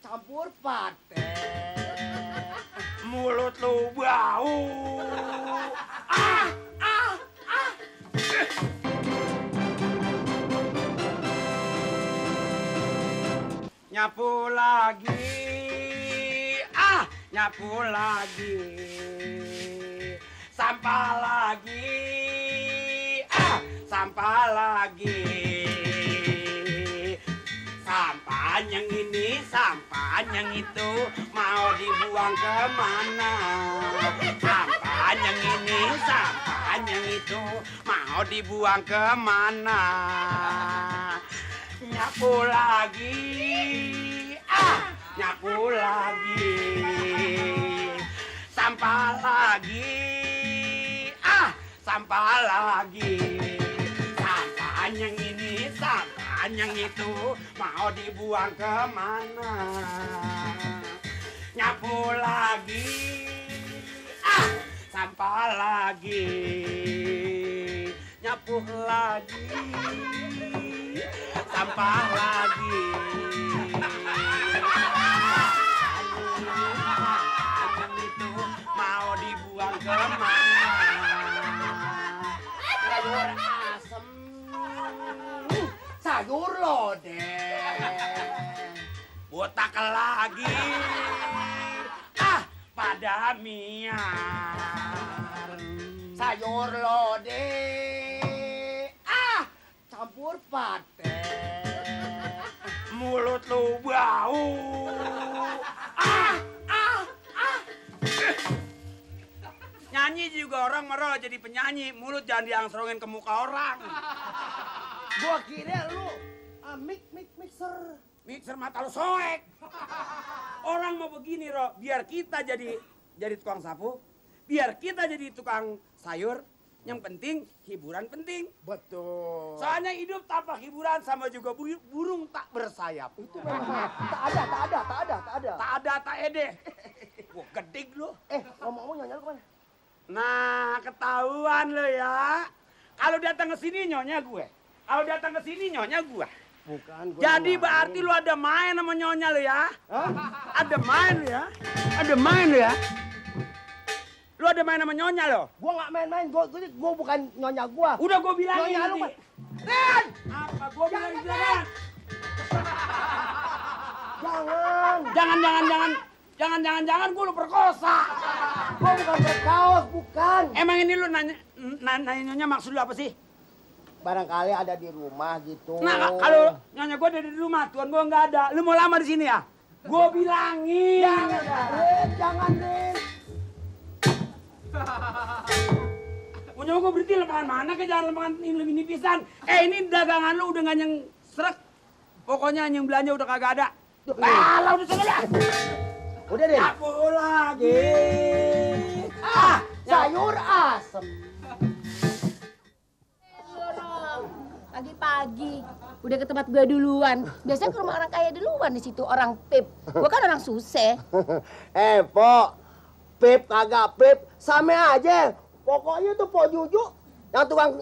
campur pate. Mulut lu bau. Nyapu lagi. Nyapu lagi. Sampah lagi. Sampah lagi. Sampah yang ini, sampah yang itu mau dibuang kemana? Sampah yang ini, sampah yang itu mau dibuang kemana? Nyapu lagi, nyapu lagi. Sampah lagi, sampah lagi. Sampah yang ini, sampah yang itu mau dibuang kemana? Nyapu lagi, sampah lagi. Nyapu lagi, sampah lagi. Sampah itu mau dibuang kemana? Sayur asem, sayur lodeh, botak lagi, pada miar. Sayur lodeh, Campur pate. mulut lu bau. Nyanyi juga orang merol jadi penyanyi, mulut jangan diangsrongin ke muka orang. Gua kira lu mixer. Mixer mata lu soek. Orang mau begini, Ro, biar kita jadi tukang sapu, biar kita jadi tukang sayur. Yang penting hiburan penting. Betul. Soalnya hidup tanpa hiburan sama juga burung tak bersayap. Itu memang tak ada. Tak ada tak ede. Wah, gedik lu. Ngomong-ngomong nyonya lu kemana? Nah, ketahuan lo ya. Kalau datang ke sini nyonya gue. Kalau datang ke sini nyonya gue. Bukan. Jadi berarti lu ada main sama nyonya lo ya? Hah? Ada main lo ya? Ada main lo ya? Lu ada main sama nyonya lo? Gua nggak main-main. Gua bukan nyonya gua. Udah gue bilangin Nyonya lu, nanti. Ren! Apa? Gue bilang jangan. Jangan gue lu perkosa. Gua bukan berkaos, bukan. Emang ini lu nanya nyonya maksud lu apa sih? Barangkali ada di rumah gitu. Nah, kalau nyonya gue ada di rumah, tuan gue nggak ada. Lu mau lama di sini ya? Gue bilangin. Jangan, Ren. Punya gue berhenti lepakan mana ke jangan lepakan ini pisan. Ini dagangan lu udah nggak yang srek. Pokoknya yang belanja udah kagak ada. Alah udah selesai. Udah deh. Nyapu lagi. Sayur asem. Pagi-pagi udah ke tempat gue duluan. Biasanya ke rumah orang kaya duluan di situ, orang pip. Gue kan orang susah. Pok. Pip kagak pip, sama aja. Pokoknya tuh Pok Juju yang tukang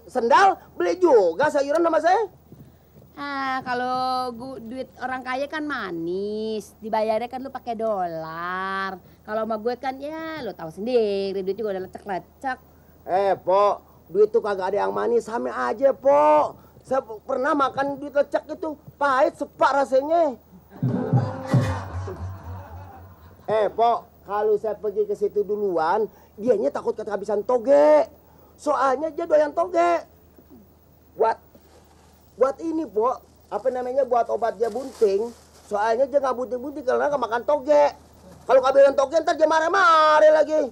sendal beli juga sayuran sama saya. Kalau duit orang kaya kan manis, dibayarnya kan lu pakai dolar. Kalau sama gue kan ya lu tahu sendiri, duit juga udah lecek-lecek. Pok, duit tuh kagak ada yang manis, sama aja, Pok. Saya pernah makan duit lecek itu, pahit sepak rasanya. Pok, kalau saya pergi ke situ duluan, dianya takut kehabisan toge. Soalnya dia doyan toge. Buat ini, Pok. Apa namanya, buat obat dia bunting. Soalnya dia nggak bunting-bunting karena nggak makan toge. Kalau kehabisan toge, ntar dia marah-marah lagi.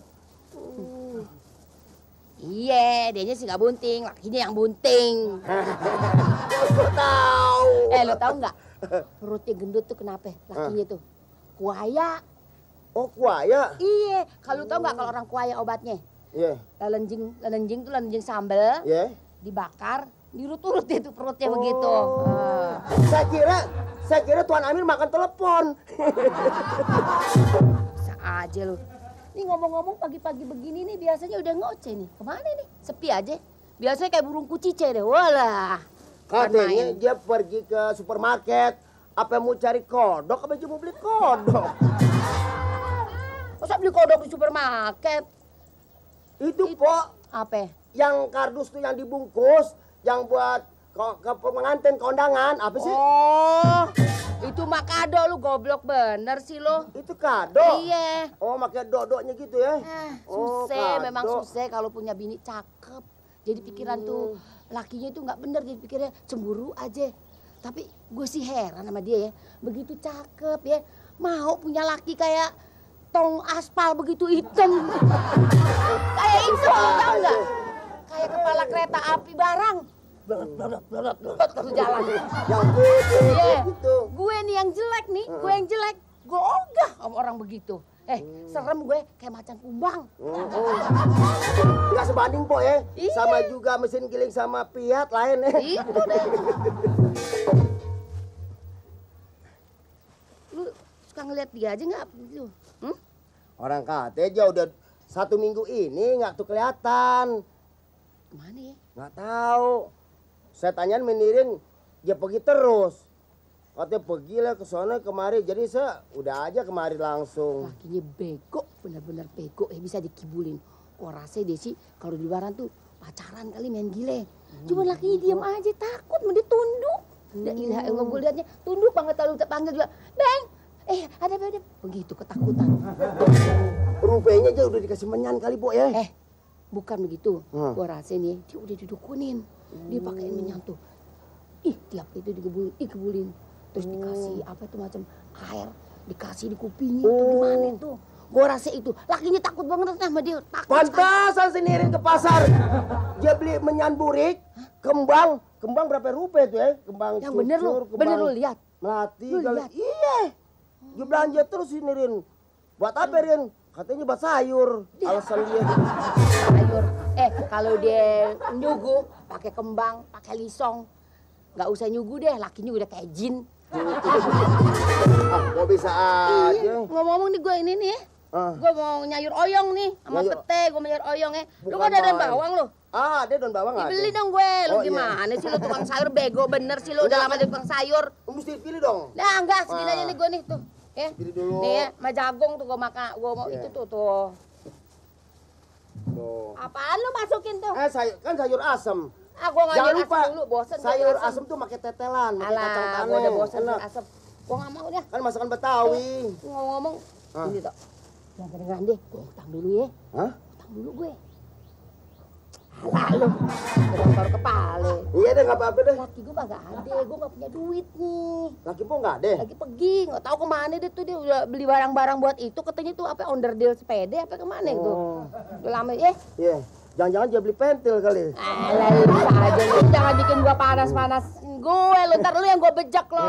Iya, dianya sih nggak bunting, lakinya yang bunting. Gue tahu. Lo tahu nggak? Perutnya gendut tuh kenapa? Lakinya tuh kuaya. Oh, kuaya? Iya, kalau tahu nggak kalau orang kuaya obatnya? Iya. Lelenjing tuh lelenjing sambel. Iya. Dibakar, diurut-urut itu perutnya begitu. Saya kira Tuan Amir makan telepon. Bisa aja lu. Nih ngomong-ngomong pagi-pagi begini nih biasanya udah ngoceh nih. Kemana nih? Sepi aja. Biasanya kayak burung kucice deh. Walah. Katanya dia pergi ke supermarket. Apa mau cari kodok, apa cuma beli kodok? Masa beli kodok di supermarket? Itu, Pok. Apa? Yang kardus tuh yang dibungkus, yang buat ke pengantin kondangan, apa sih? Oh, itu mah kado lu goblok bener sih lo. Itu kado. Iya. Oh, pakai dodoknya gitu ya? Oh, Susah, memang kado. susah kalau punya bini cakep. Jadi pikiran tuh lakinya itu nggak bener, jadi pikirnya cemburu aja. Tapi gue sih heran sama dia ya, begitu cakep ya, mau punya laki kayak tong aspal begitu hitam. Kayak itu, tau nggak? Kayak kepala kereta api barang. Blot terus jalan. Yang putih Iya. gitu. Gue nih yang jelek nih, gue yang jelek. Gue ogah sama orang begitu. Serem gue kayak macan kumbang. Nggak sebanding, Pok ya. Iya. Sama juga mesin giling sama Fiat lain ya. Itu deh. Lu suka ngeliat dia aja nggak gitu? Orang kata aja udah 1 minggu ini nggak tuh kelihatan. Kemana ya? Nggak tahu. Saya tanyain menirin, dia pergi terus. Katanya pergi lah ke sana kemari. Jadi saya udah aja kemari langsung. Lakinya bego, bener-bener bego. Bisa dikibulin. Gua rasa deh sih kalau di luaran tuh pacaran kali main gile. Cuma lakinya diem aja, takut mau ditunduk. Ya ilah, gue liatnya tunduk banget lalu terpanggil juga. Bang, ada. Begitu ketakutan. Rupanya aja udah dikasih menyan kali, Bo ya. Bukan begitu. Gua rasa nih dia udah didukunin. Dia pakein minyak tuh. Tiap itu dikebulin. Terus dikasih apa tuh macam air, dikasih di kupingnya tuh gimana tuh. Gua rasa itu lakinya takut banget sama dia. Takut sekali. Pantasan senirin ke pasar. Dia beli menyan burik, kembang berapa rupiah tuh ya? Kembang Yang bener lu, kembang bener lu lihat. melati Lu kali. lihat? Iya. Dia belanja terus senirin. Buat apa, Rin? Katanya buat sayur. Alasan dia. Sayur. Kalau dia nyugu pakai kembang, pakai lisong. Nggak usah nyugu deh, lakinya udah kayak jin. Kok bisa aja. Ngomong-ngomong nih gue ini nih ya. Gue mau nyayur oyong nih sama Nyayur. pete, gue mau nyayur oyong ya. Lu Bukan kan ada daun main. bawang lu. Ada daun bawang ada. Dibeli dong gue. Lu Oh, iya. gimana sih lu tukang sayur bego bener sih lu udah lama jadi tukang sayur. Mesti pilih dong. Nah enggak, segini aja nih gue nih tuh. Ya. Pilih dulu. Nih ya, sama jagung tuh gue makan. Gue mau Iya. itu tuh. Tuh. Apaan lu masukin tuh? Sayur asem. Gue nggak Jangan nyayur lupa. asem dulu, bosen. Sayur asem tuh pakai tetelan, pakai kacang Alah, tanah. gue udah bosen Enak. sayur asem. Gue nggak mau deh. Kan masakan Betawi. Ngomong-ngomong, ini tuh. Jangan kedengeran deh, gue utang dulu ya. Hah? Utang dulu gue. Alah lu, udah baru kepala. Iya deh, nggak apa-apa deh. Laki gue mah gak ada, gue gak punya duit nih. Laki po nggak deh. Lagi pergi, gak tahu kemana deh tuh, dia udah beli barang-barang buat itu. Katanya tuh apa, onderdil sepeda apa kemana itu. Udah lama ya. Iya. Jangan-jangan dia beli pentil kali. Alah lu aja, lu jangan bikin gue panas-panas gue, lu ntar lu yang gue bejak lo.